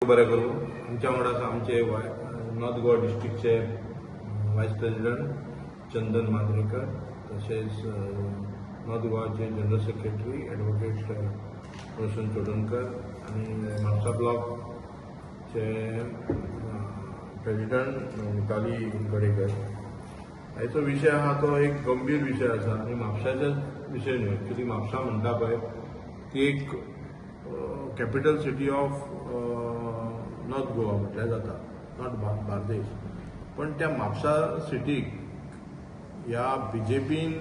बरें करूं. आमच्या वांगडा आसा आमचे नॉर्थ गोवा डिस्ट्रिक्टचे वायस प्रेसिडेंट चंदन मांद्रेकर, तशेंच नॉर्थ गोवाचे जनरल सेक्रेटरी एडवोकेट रोशन चोडणकर आनी म्हापसा ब्लॉकचे प्रेसिडेंट मिताली गडेकर. हाचो विशय आहा तो एक गंभीर विशय आसा आनी म्हापशाचो विशय न्हय. एक्चुली म्हापसा म्हणटा पळय ती एक capital city of North Goa म्हटल्यार जाता, not Bardez. पण त्या म्हापसा सिटीक ह्या बीजेपीन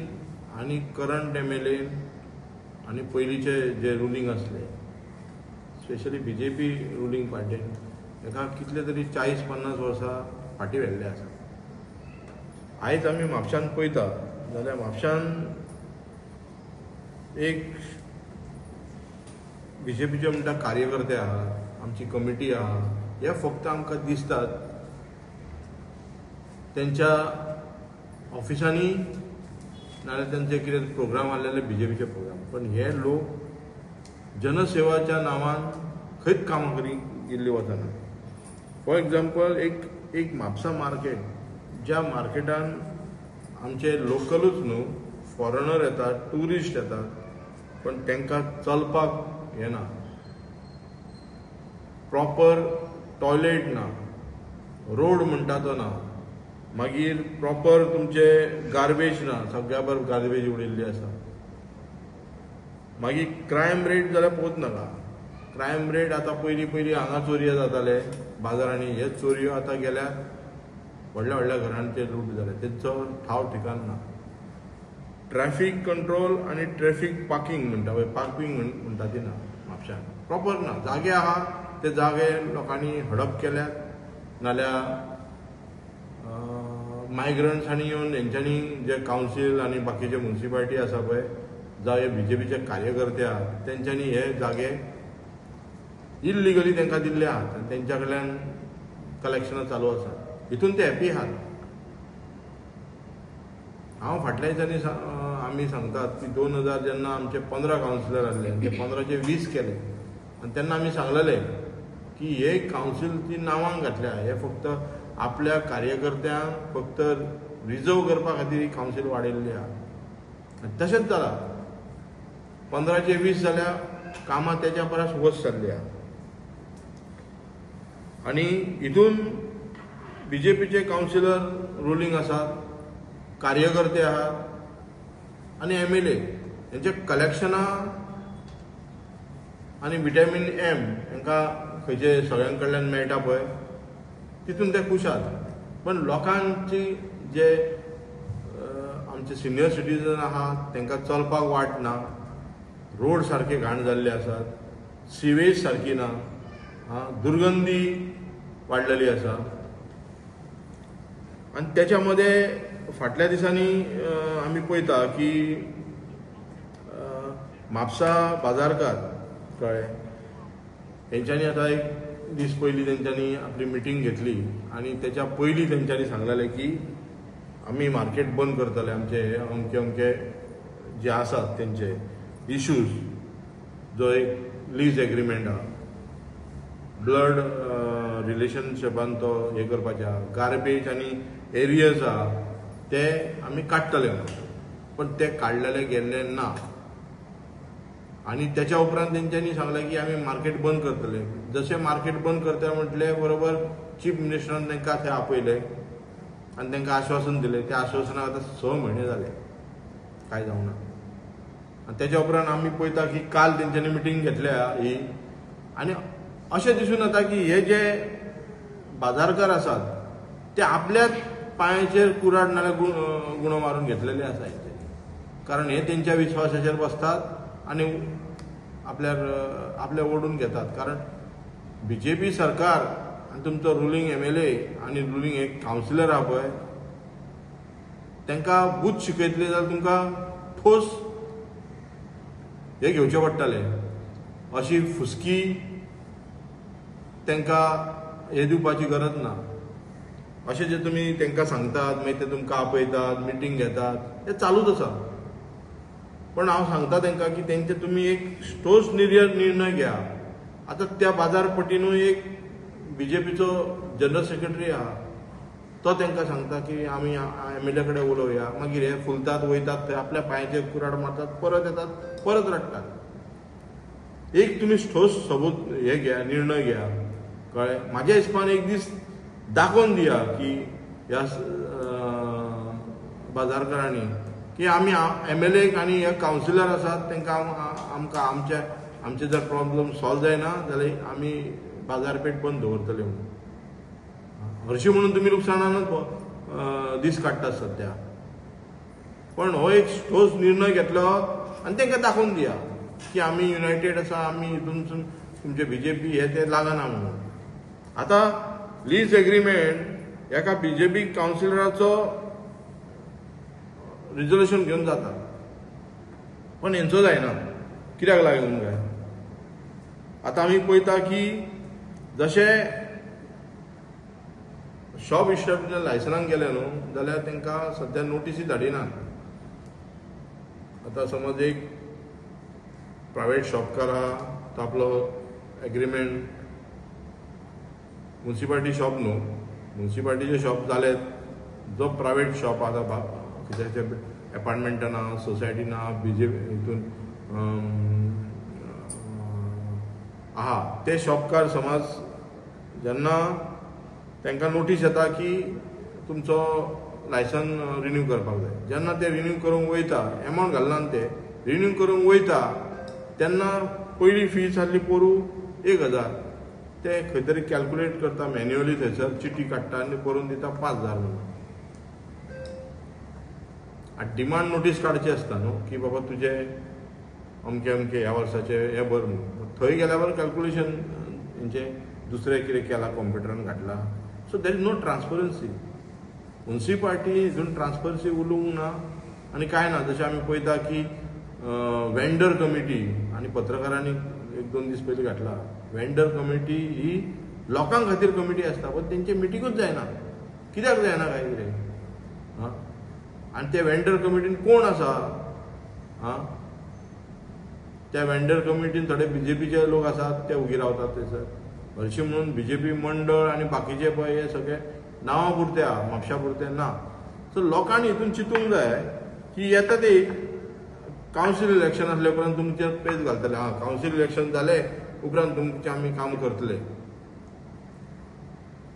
आनी करंट एमएलएन आनी पयलींचे जे रुलींग आसले, स्पेशली बीजेपी रुलींग पार्टीन हेका कितले तरी 40-50 वर्सां फाटीं व्हेल्ले आसा. आयज आमी म्हापशान पळयता जाल्यार म्हापशान एक बीजेपीचे म्हणटा कार्यकर्ते आहात, आमची कमिटी आहा, हे फक्त आमकां दिसतात तेंच्या ऑफिसांनी नाजाल्यार तेंचे कितें प्रोग्राम आसलेले बीजेपीचे प्रोग्राम. पण हे लोक जनसेवाच्या नांवान खंयच कामां करी गेल्ली वचना. फॉर एग्जाम्पल एक एक म्हापसा मार्केट, ज्या मार्केटान आमचे लोकलूच न्हू फॉरेनर येतात, ट्युरिस्ट येतात, पण तांकां चलपाक येना, प्रॉपर टॉयलेट ना, रोड म्हणटा तो ना, मागीर प्रॉपर तुमचे गार्बेज ना, सगळ्या बर गार्बेज उडयल्ली आसा. मागीर क्रायम रेट जाल्यार पळोवच नाका. क्रायम रेट आतां पयलीं पयलीं हांगा चोरयो जाताले बाजारांनी, हे चोरयो आतां गेल्यार व्हडल्या व्हडल्या घरांचे लूट जाले, तेंचो ठाव ठिकाण ना. ट्रॅफीक कंट्रोल आनी ट्रॅफीक पार्किंग म्हणटा पळय, पार्किंग म्हणटा ती ना म्हापशान प्रॉपर ना. जागे आहा ते जागे लोकांनी हडप केल्यात, नाल्यार मायग्रंट्सांनी येवन हेंच्यांनी जे कावन्सील आनी बाकीचे मुन्सिपालिटी आसा पळय, जावं हे बीजेपीचे कार्यकर्ते आहात, तेंच्यांनी हे जागे इल्लिगली तांकां दिल्ले आहात आनी तेंच्या कडल्यान कलेक्शनां चालू आसात, हितून ते हॅपी आहात. हांव फाटल्या दिसांनी आमी सांगतात की 2000 जेन्ना आमचे 15 कावन्सिलर आसले ते 15चे 20 केले आनी तेन्ना आमी सांगलेले की हे कावन्सील ती नांवांक घातल्या, हे फक्त आपल्या कार्यकर्त्यांक फक्त रिजर्व करपा खातीर ही कावन्सील वाडयल्ली आहा. आनी तशेंच जालां, 15चे 20 जाल्या, कामां तेच्या परस वस जाल्ली आहा. आनी हितून बीजेपीचे कावन्सिलर रुलींग आसात, कार्यकर्ते आहात आनी एमएलए हेंचे कलेक्शनां आनी विटामीन एम हेंकां खंयचे सगळ्यां कडल्यान मेळटा पळय तितून ते खूश आहात. पण लोकांची जे आमचे सिनियर सिटीजन आहात तांकां चलपाक वाट ना, रोड सारके घाण जाल्ले आसात, सिवेज सारकी ना, दुर्गंधी वाडलेली आसा. आनी तेच्या मदें फाटल्या दिसांनी आमी पळयता की म्हापसा बाजारकार कळ्ळें हेंच्यांनी आतां एक दीस पयलीं तेंच्यांनी आपली मिटींग घेतली आनी तेच्या पयलीं तेंच्यांनी सांगलेलें की आमी मार्केट बंद करतले, आमचे हे अमके अमके जे आसात तेंचे इश्यूज, जो एक लीज एग्रीमेंट आहा, ब्लड रिलेशनशिपान तो हे करपाचें आहा, गार्बेज आनी एरियज आहा ते आमी काडटले म्हणून, पण ते काडलेले गेल्ले ना. आनी तेच्या उपरांत तेंच्यांनी सांगलें की आमी मार्केट बंद करतले. जशें मार्केट बंद करतले म्हटलें बरोबर चीफ मिनिस्टरान तांकां थंय आपयले आनी तांकां आश्वासन दिलें. त्या आश्वासनाक आतां 6 म्हयने जाले, कांय जावंक ना. आनी तेच्या उपरांत आमी पळयता की काल तेंच्यांनी मिटींग घेतल्या ही, आनी अशें दिसून येता की हे जे बाजारकार आसात ते आपल्याच पांयाचेर कुराड नाल्यार गुणो मारून घेतलेले आसा हेंच्यांनी, कारण हे तेंच्या विश्वासाचेर बसतात आनी आपल्यार आपले ओडून घेतात. कारण बीजेपी सरकार आनी तुमचो रुलींग एमएलए आनी रुलींग एक कावन्सिलर आहा पळय, तांकां बूथ शिकयतले जाल्यार तुमकां ठोस हे घेवचें पडटलें, अशी फुसकी तांकां हे दिवपाची गरज ना. अशें जे तुमी तांकां सांगतात, मागीर ते तुमकां आपयतात, मिटींग घेतात, ते चालूच आसा. पण हांव सांगता तांकां की तेंचे तुमी एक ठोस निर्णय घेया. आतां त्या बाजारपट्टीनूय एक बीजेपीचो जनरल सेक्रेटरी आहा तो तांकां सांगता की आमी एम एल ए कडेन उलोवया. मागीर हे फुलतात वयतात थंय आपल्या पांयाचेर कुराड मारतात, परत येतात, परत रडटात. एक तुमी ठोस सबूत हे घ्या, निर्णय घ्या, कळ्ळें. म्हाज्या हिसपान एक दीस दाखोवन दिया की ह्या बाजारकारांनी की आमी एम एल एक आनी हे कावन्सिलर आसात तांकां आमकां आमचे आमचे जर प्रॉब्लम सॉल्व जायना जाल्यार आमी बाजारपेठ बंद दवरतले म्हणून. हरशीं म्हणून तुमी लुकसाणानूच दीस काडटात सद्या, पण हो एक ठोस निर्णय घेतलो आनी तांकां दाखोवन दिया की आमी युनायटेड आसा, आमी हितूनसून तुमचे बीजेपी हे ते लागना म्हणून. आतां लीज एग्रीमेंट एका बीजेपी कावन्सिलराचो रिजोल्युशन घेवन जाता, पण हेंचो जायना. कित्याक लागून काय आतां आमी पळयता की जशें शॉप इस्टॅब्लिश लायसनाक गेले न्हू जाल्यार तांकां सद्या नोटीसी धाडिनात. आतां समज एक प्रायवेट शॉपकार आहा तो आपलो एग्रीमेंट मुन्सिपालिटी शॉप न्हू, मुन्सिपालिटीचे शॉप जाले, जो प्रायवेट शॉप आतां कित्याचे एपार्टमेंटान आहा, सोसायटीन आहा, बीजेपी हितून आहा, ते शॉपकार समज जेन्ना तांकां नोटीस येता की तुमचो लायसन रिन्यू करपाक जाय, जेन्ना ते रिन्यू करूंक वयता, एमावंट घालना ते रिन्यू करूंक वयता तेन्ना पयली फीस आसली पोरूं 1000, ते खंय तरी कॅल्कुलेट करता मॅन्युअली, थंयसर चिटी काडटा आनी बरोवन दिता 5000 म्हणून. आनी डिमांड नोटीस काडची आसता न्हू की बाबा तुजें अमके अमके ह्या वर्साचें हें भर म्हणून. थंय गेल्या बरोबर कॅल्कुलेशन हेंचें दुसरें कितें केलां कॉम्प्युटरान घातलां. So there is no transparency. Municipality हितून ट्रान्सपरन्सी उलोवंक ना आनी कांय ना. जशें आमी पळयता की वेंडर कमिटी आनी पत्रकारांनी 1-2 दीस पयलीं घातला, वेंडर कमिटी ही लोकां खातीर कमिटी आसता, पण तेंचे मिटिंगूच जायना. कित्याक जायना काय कितें? आं, आनी ते वेंडर कमिटीन कोण आसा? आं, त्या वेंडर कमिटीन थोडे बीजेपीचे लोक आसात ते उगी रावतात थंयसर. हरशीं म्हणून बीजेपी मंडळ आनी बाकीचे पळय हे सगळे नांवां पुरते आहा, म्हापशा पुरते ना. सो लोकांनी हितून चिंतूंक जाय की येता ते कावन्सील इलेक्शन आसले उपरांत तुमचेर पेज घालतले. आं, कावन्सील इलेक्शन जाले उपरांत तुमचें आमी काम करतले,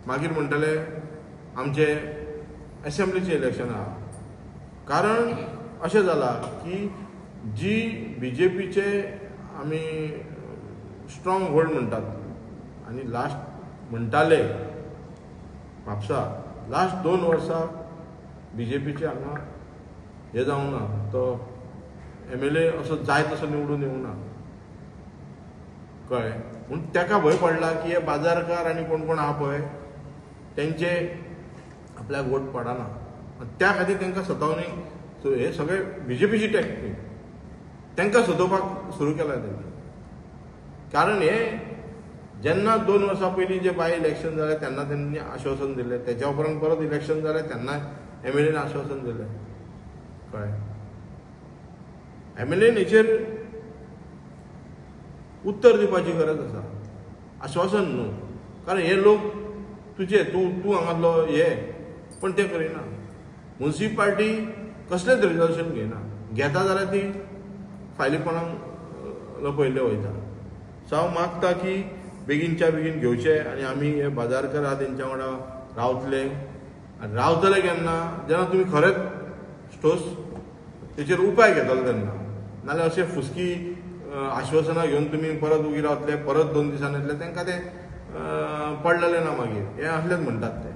मागीर म्हणटले आमचे एसेंब्लीचें इलेक्शन आहा. कारण अशें जालां की जी बीजेपीचे आमी स्ट्रॉंग होल्ड म्हणटात आनी लास्ट म्हणटाले म्हापसा लास्ट 2 वर्सां बीजेपीचे हांगा हें जावंक ना, तो एम एल ए असो जाय तसो निवडून येवंक ना, कळ्ळें. पूण ताका भंय पडला की हे बाजारकार आनी कोण कोण आहा पळय तेंचे आपल्याक वोट पडना, त्या खातीर तांकां सतावणी. सो हे सगळे बीजेपीची टॅक्टीक तांकां सतोवपाक सुरू केला तेंणी. कारण हे जेन्ना 2 वर्सां पयलीं जे बाय इलेक्शन जालें तेन्ना तेंणी आश्वासन दिलें, तेच्या उपरांत परत इलेक्शन जालें तेन्ना एम एल एन आश्वासन दिलें, कळ्ळें. एम एल एन हेचेर उत्तर दिवपाची गरज आसा, आश्वासन न्हू. कारण हे लोक तुजे तूं तूं हांगातलो हे, पण ते करिना. मुन्सिपालिटी कसलेंच रिजोल्युशन घेयना, घेता जाल्यार ती फायली कोणाक लपयल्ले वयता. सो हांव मागता की बेगीनच्या बेगीन घेवचे आनी आमी हे बाजारकार आहा तेंच्या वांगडा रावतले. आनी रावतले केन्ना, जेन्ना तुमी खरेंच ठोस तेचेर उपाय घेतले तेन्ना, नाल्यार अशें फुसकी आश्वासनां घेवन तुमी परत उगी रावतले, परत 2 दिसांनी येतले, तांकां तें पडलेलें ना मागीर, हें असलेंच म्हणटात ते.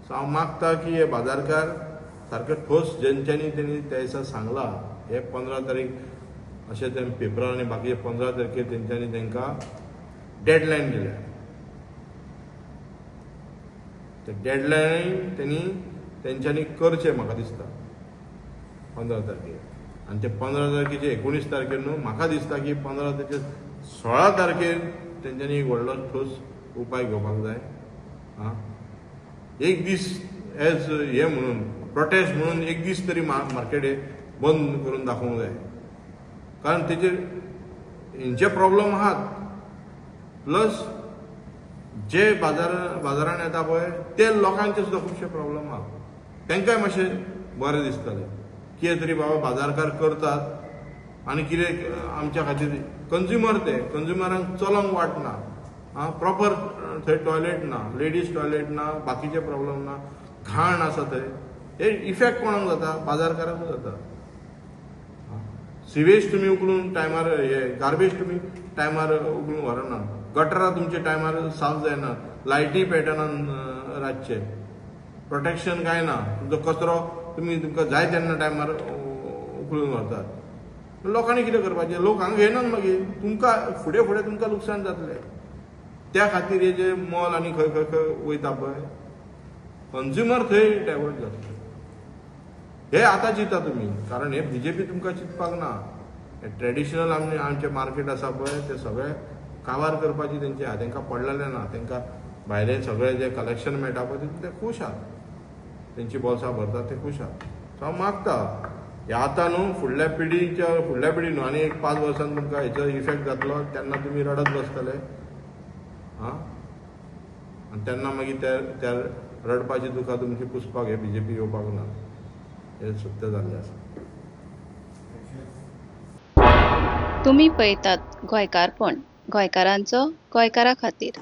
सो हांव मागता की हे बाजारकार सारके ठोस जेंच्यांनी तेणी त्या दिसा सांगलां, हे 15 तारीख अशें ते पेपरार आनी बाकीचे 15 तारखेर तेंच्यांनी तांकां डेडलायन दिल्या, ते डेडलायन तेणी तेंच्यांनी करचें म्हाका दिसता 15 तारखेर. आनी ते 15 तारखेचे 19 तारखेर न्हू, म्हाका दिसता की 15 तारखेर 16 तारखेर तेंच्यांनी एक व्हडलो ठोस उपाय घेवपाक जाय. आं, एक दीस एज हे म्हणून प्रोटेस्ट म्हणून एक दीस तरी मार्केट हे बंद करून दाखोवंक जाय. कारण तेचेर हेंचे प्रॉब्लम आहात, प्लस जे बाजारान येता पळय ते लोकांचे सुद्दां खुबशे प्रॉब्लम आहा, तांकांय मातशें बरें दिसतलें कितें तरी बाबा बाजारकार करतात आनी कितें आमच्या खातीर कंज्युमर, ते कंज्युमरांक चलोंक वाट ना, आं प्रॉपर थंय टॉयलेट ना, लेडीज टॉयलेट ना, बाकीचे प्रॉब्लम ना, घाण आसा थंय. हे इफेक्ट कोणाक जाता? बाजारकारांकूच जाता. सिवेज तुमी उखलून टायमार, हे गार्बेज तुमी टायमार उखलून व्हरना, गटरां तुमचे टायमार साफ जायना, लायटी पेटना रातचे, प्रोटेक्शन कांय ना, तुमचो कचरो तुमी तुमकां जाय तेन्ना टायमार उखलून व्हरतात. लोकांनी कितें करपाचें? लोक हांगा घेयनात, मागीर तुमकां फुडें फुडें तुमकां लुकसाण जातलें. त्या खातीर हे जे मॉल आनी खंय खंय खंय वयता पळय कंज्युमर थंय डायवर्ट जातले. हे आतां चिंता तुमी, कारण हे बीजेपी तुमकां चिंतपाक ना. हे ट्रेडिशनल आमी आमचें मार्केट आसा पळय ते सगळे काबार करपाची तेंची आहा, तेंकां पडलेलें ना. तेंकां भायले सगळे जे कलेक्शन मेळटा पळय तितून ते खूश आहात, तेंची बोल्सां भरतात, ते खूश आहात. सो हांव मागता हे आतां न्हू फुडल्या पिढीच्या फुडल्या पिढी न्हू आनी एक 5 वर्सां तुमकां हेचो इफेक्ट जातलो तेन्ना तुमी रडत बसतले. आं, आनी तेन्ना मागीर त्या रडपाची दुखां तुमची पुसपाक हे बीजेपी येवपाक ना, हे सत्य जाल्लें आसा. तुमी पळयतात गोंयकारपण, गोंयकारांचो गोंयकारा खातीर.